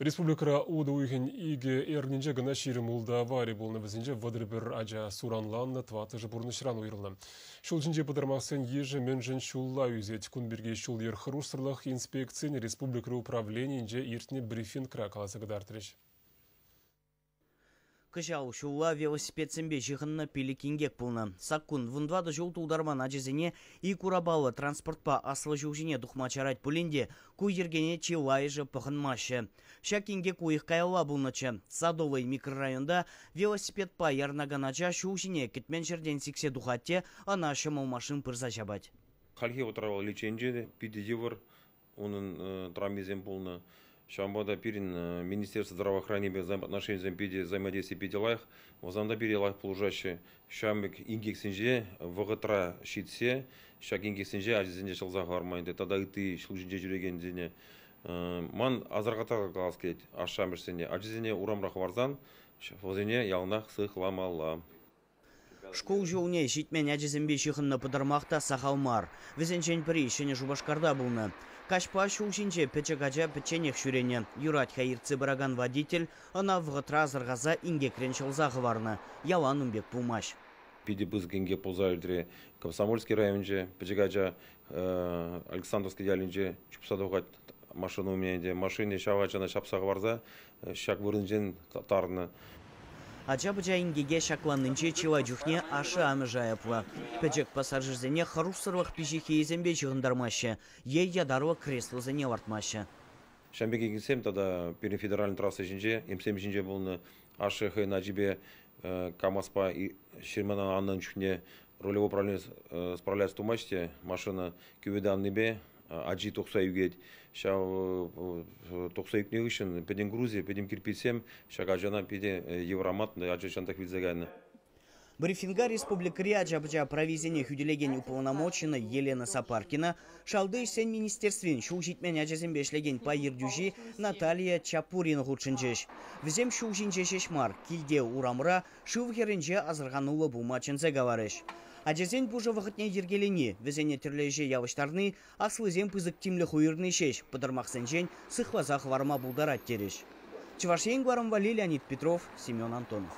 Республикӑра утӑ уйӑхӗн икӗ эрнинче кӑна 26 авари пулнӑ. Вӗсенче 31 ача суранланнӑ, тӑваттӑшӗ пурнӑҫран уйрӑлнӑ. Ҫул ҫинче пӑтӑрмахсен йышӗ мӗншӗн ҫулла ӳсет? Кун пирки ҫул-йӗр хӑрушсӑрлӑх инспекцийӗн республикӑри управленийӗнче иртнӗ брифингра каласа кӑтартрӗҫ. Кӑҫал ҫулла велосипедсемпе ҫыхӑннӑ пилӗк инкек пулнӑ. Саккун 14 ҫул тултарман ачасене ик урапаллӑ транспортпа аслӑ ҫул ҫине тухма чарать пулин те ку йӗркене чылайӑшӗ пӑхӑнмаҫҫӗ. Ҫак инкек уйӑх каялла пулнӑччӗ. Садовый микрорайонта велосипедпа ярӑнакан ача ҫул ҫине кӗтмен ҫӗртен сиксе тухать те ӑна ҫӑмӑл машин пырса ҫапать. Хальхи вӑхӑтра вӑл леченинче питӗ йывӑр унӑн травмисем пулнӑ. Ҫавӑнпа та пирӗн Министерство здравоохраненипе взаимоотношенисем питӗ взаимодействи питӗ лайӑх. Вӗсем та пире лайӑх пулӑшаҫҫӗ. Ҫавӑн пек инкексенче вӑхӑтра ҫитсе ҫак инкексенче ачасене ҫӑлса хӑварма ӗнтӗ тата ытти ҫул ҫинче ҫӳрекенсене ман асӑрхаттарса калас килет ашшӗ-амӑшӗсене. Ачасене урамра хӑварсан вӗсене яланах сыхламалла. Шкул ҫулне ҫитмен ачасемпе ҫыхӑннӑ пӑтӑрмах та сахал мар. Вӗсенчен пӗри Ҫӗнӗ Шупашкарта пулнӑ. Каҫпа ҫул ҫинче пӗчӗк ача пӗчченех ҫӳренӗ. Юрать-ха иртсе пыракан водитель ӑна вӑхӑтра асӑрхаса инкекрен ҫӑлса хӑварнӑ. Ялан ун пек пулмасть. Питӗ пысӑк инкек пулса иртрӗ Комсомольски районӗнче. Пӗчӗк ача Александровски ялӗнче чупса тухать машина умне те. Машини ҫав ачана ҫапса хӑварса ҫак вырӑнчен тарнӑ. Ача-пӑча инкеке ҫакланнинче чылай чухне ашшӗ-амӑшӗ айӑплӑ. Пӗчӗк пассажирсене хӑрушсӑрлӑх пиҫиххийӗсемпе ҫыхӑнтармаҫҫӗ е ятарлӑ креслосене лартмаҫҫӗ. Ҫавӑн пек инкексем тата пирӗн федеральнӑй трасса ҫинче, МСМ ҫинче пулнӑ. Ашшӗ хӑйӗн ачипе КАМАЗпа ҫырмана аннӑ чухне рулевой управление справляться тумасть те, машина кювета аннипе ачи тухса ӳкет. Ҫав тухса ӳкнӗ хыҫҫӑн пӗтӗм грузӗ, пӗтӗм кирпӗчсем ҫак ачана питӗ йывӑр амантнӑ, ача ҫантах вилсе кайнӑ. Брифинга республикӑри ача-пӑча прависене хӳтӗлекен уполномоченнӑй Елена Сапаркина, Шалти ӗҫсен министерствин ҫул ҫитмен ачасемпе ӗҫлекен пай ертӳҫи Наталья Чапурина хутшӑнчӗҫ. Вӗсем ҫул ҫинче ҫеҫ мар, килте, урамра, шыв хӗрринче асӑрхануллӑ пулма чӗнсе каларӗҫ. Ачасен пушӑ вӑхӑтне йӗркелени, вӗсене тӗрлӗ ӗҫе явӑҫтарни, аслисем пысӑк тимлӗх уйӑрни ҫеҫ пӑтӑрмахсенчен сыхласа хӑварма пултарать терӗҫ. Чӑваш Ен кӑларӑм валли Леонид Петров, Семен Антонов.